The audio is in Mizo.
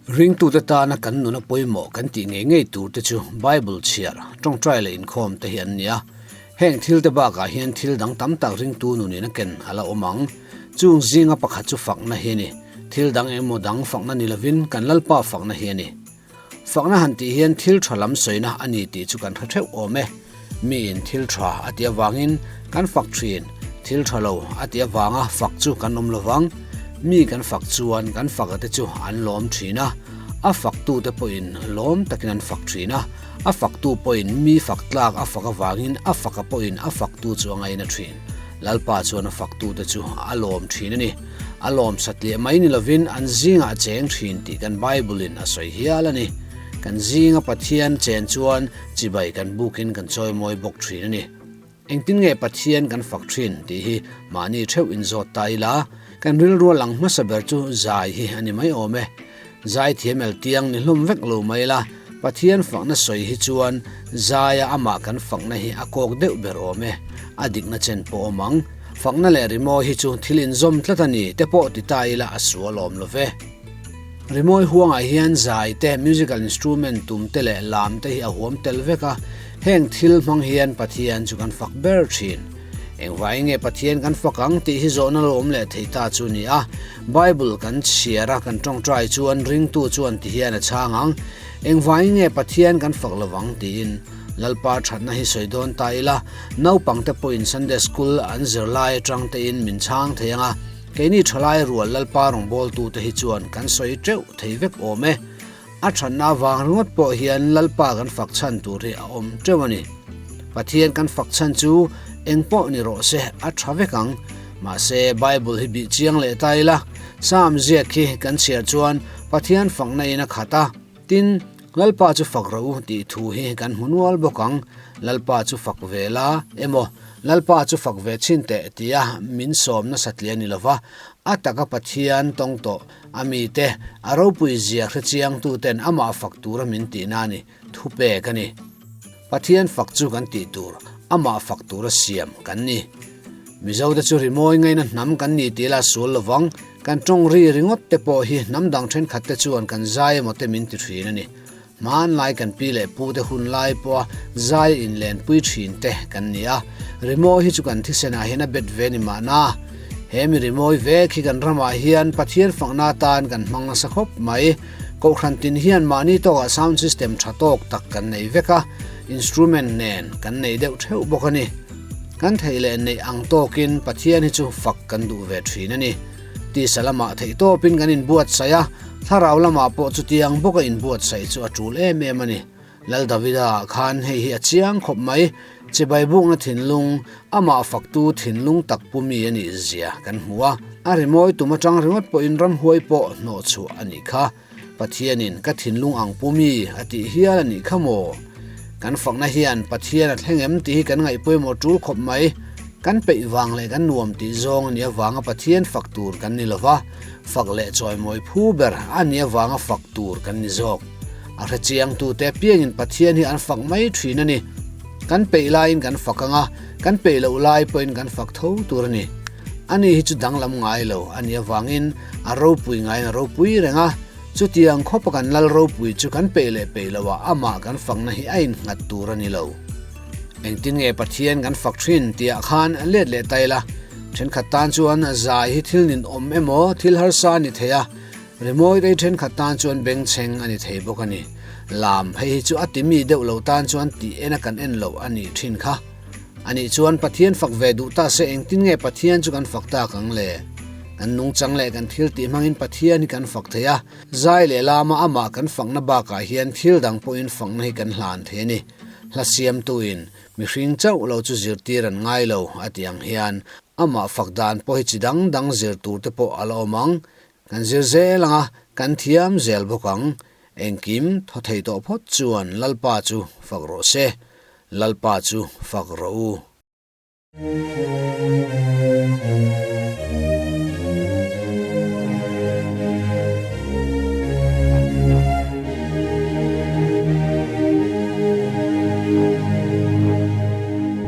Ringtute tana kan nuna pawimawh kan tih ngei ngei tur te chu Bible chhiar, tawngtai leh inkhawm te hi an ni a. Heng thil te bakah hian thil dang tam tak ringtu nunin a ken a la awm ang. Chung zinga pakhat chu fakna hi a ni. Thil dang engemaw dang fakna ni lovin kan Lalpa fakna hi a ni. Fakna han tih hian thil tha lam sawina a ni tih chu kan hre theuh awm e. Miin thil tha a tih avangin kan fak thin, thil tha lo a tih avanga fak chu kan awm lovang. Mi kan fak chuan kan faka te chu an lawm thin a, a faktute pawhin lawm takin an fak thin a, a faktu pawhin mi fak tlak a fak avangin a faka pawhin a faktu chu a ngaina thin. Lalpa chuan a faktute chu a lawm thin a ni. A lawm satliah mai ni lovin an zingah a cheng thin tih kan Bible-in a sawi hial a ni. Kan zinga Pathian chen chuan chibai kan bukin kan chawimawi bawk thin a ni. Engtin nge Pathian kan fak thin tih hi mahni theuh inzawt ta ila, kan rilru a lang hmasa ber chu zai hi a ni mai awm e. Zai thiam el tiang ni hlawm vek lo mai ila, Pathian fakna sawi hi chuan zaia amah kan fakna hi a kawk deuh ber awm e, a dikna chen pawh awm ang. Fakna leh rimawi hi chu thil inzawm tlat a ni te pawh ti ta ila a sual awm lo ve. Rimawi huangah hian zai te, musical instrument tum te leh lam te hi a huam tel vek a, heng thil hmang hian Pathian chu kan fak ber thin. Engvai nge Pathian kan fak ang tih hi zawhna lo awm leh thei ta chu ni a. Bible kan chhiar a, kan tawngtai chuan ringtu chuan ti hian a chhang ang. Engvai nge Pathian kan fak lovang tiin Lalpa thatna hi sawi dawn ta ila, naupangte pawhin Sunday School an zir lai atang tein min chhang thei ang a, keini thalai rual Lalpa rawngbawltute hi chuan kan sawi teuh thei vek awm e. A thatna avang ringawt pawh hian Lalpa kan fak chhan tur hi a awm teuh a ni. Pathian kan fak chhan chu eng pawh ni rawh se a tha vek ang. Mahse Bible hi bih chiang leh ta ila, Psalm ziak khi kan chhiar chuan Pathian fakna in a khat a, tin, Lalpa chu fak rawh u tih thu hi kan hmu nual bawk ang. Lalpa chu fak ve la emaw, Lalpa chu fak ve chhin teh tia min sawm nasa tliah ni lova, a taka Pathian tawng tawh A mite, a ropui zia hre chiangtuten amah fak tura min tihna a ni, thu pek a ni. Pathian fak chu kan tih tur, amah fak tura siam kan ni. Mizote chu rimawi ngaina hnam kan ni tih la sual lovang, kan tawng ri ringawt te pawh hi hnam dang thenkhat te chuan kan zai emaw te min ti thin a ni. Hmanlai kan pi leh pu te hun lai pawha zai inlenpui thin te kan ni a, rimawi hi chu kan thisenah hian a bet ve ni mahna. He mi rimawi vek hi kan ramah hian Pathian fakna atan kan hmang nasa khawp mai. Kohhran tin hian mahni tawkah sound system tha tawk tak kan nei vek a, instrument nen kan nei deuh theuh bawk a ni. Kan theih leh neih ang tawkin Pathian hi chu fak kan duh ve thin a ni. Tisa lamah theihtawpin kan inbuatsaih a, thlarau lamah pawh chutiang bawka inbuatsaih chu a tul em em a ni. Lal Davida khan hei hi a chiang khawp mai, chibai bukna thinlung, amah faktu thinlung tak pu mi a nih zia kan hmu a, a rimawi tum atang ringawt pawhin ramhuai pawh hnawhchhuah a nih kha. Pathianin ka thinlung ang pu mi a tih hial a nih kha maw? Kan fakna hian Pathian a thleng em tih hi kan ngaih pawimawh tul khawp mai. Kan peih vang leh kan nuam tih zawng a nih avanga Pathian fak tur kan ni lova, fak leh chawimawi phu ber a nih avanga fak tur kan ni zawk. A hrechiangtute apiangin Pathian hi an fak mai thin a ni. Kan peih laiin kan fak ang a, kan peih loh lai pawhin kan fak tho tur a ni. Ani hi chu danglam ngai lo a nih avangin a ropui ngaiin a ropui reng a, chutiang khawpa kan lal ropui chu kan peih leh peih loah amah kan fakna hi a innghat tur a ni lo. Engtin nge Pathian kan fak thin tihah khan let leh ta ila, thenkhat tan chuan zai hi thil ninawm emaw thil harsa a ni thei a, rimawi rei thenkhat tan chuan bengchheng a ni thei bawk a ni. Lam phei hi chu a timi deuh lo tan chuan tih ena kan en loh a nih thin kha. Anih chuan Pathian fak ve duh ta se engtin nge Pathian chu kan fak tak ang le? Kan nungchang leh kan thil tih hmangin Pathian hi kan fak thei a, zai leh lama amah kan fakna bakah hian thil dang pawhin fakna hi kan hlan thei a ni. Hla siamtuin mihring chauh lo chu zirtir an ngai lo a tih ang hian amah fak dan pawh hi chi dang dang zir tur te pawh a la awm ang. Kan zir zel ang a, kan thiam zel bawk ang. Engkim thaw thei tawh phawt chuan Lalpa chu fak rawh se. Lalpa chu fak rawh u.